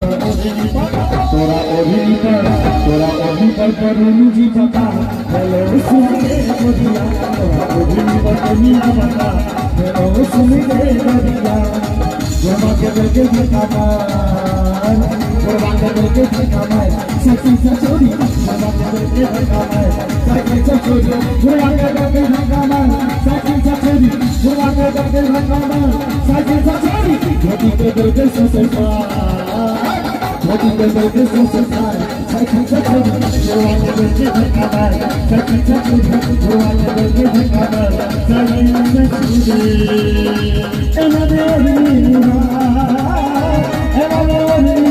तोरा ओढ़नी पर, तोरा ओढ़नी पर करूँ जी बता, हेलो सुन रे गोरिया। तोरा ओढ़नी पर दुनिया बता, हेलो सुन रे गोरिया। गोरबा के दिल के धक्का मार, गोरबा के दिल के धक्का मार, साइकिल से चोरी। गोरबा के दिल के धक्का मार, साइकिल से चोरी। गोरबा के दिल के धक्का मार, साइकिल से चोरी। गोरबा के दिल के धक्का मार, साइकिल से चोरी। धोती के दिल के ससुराल, धोती के दिल के ससुराल, साइकिल से चोरी। गोरबा के दिल के धक्का मार, साइकिल से चोरी। गोरबा के दिल के धक्का मार, साइकिल से चोरी। एना दे ओढ़नी मुहार, एना दे ओढ़नी।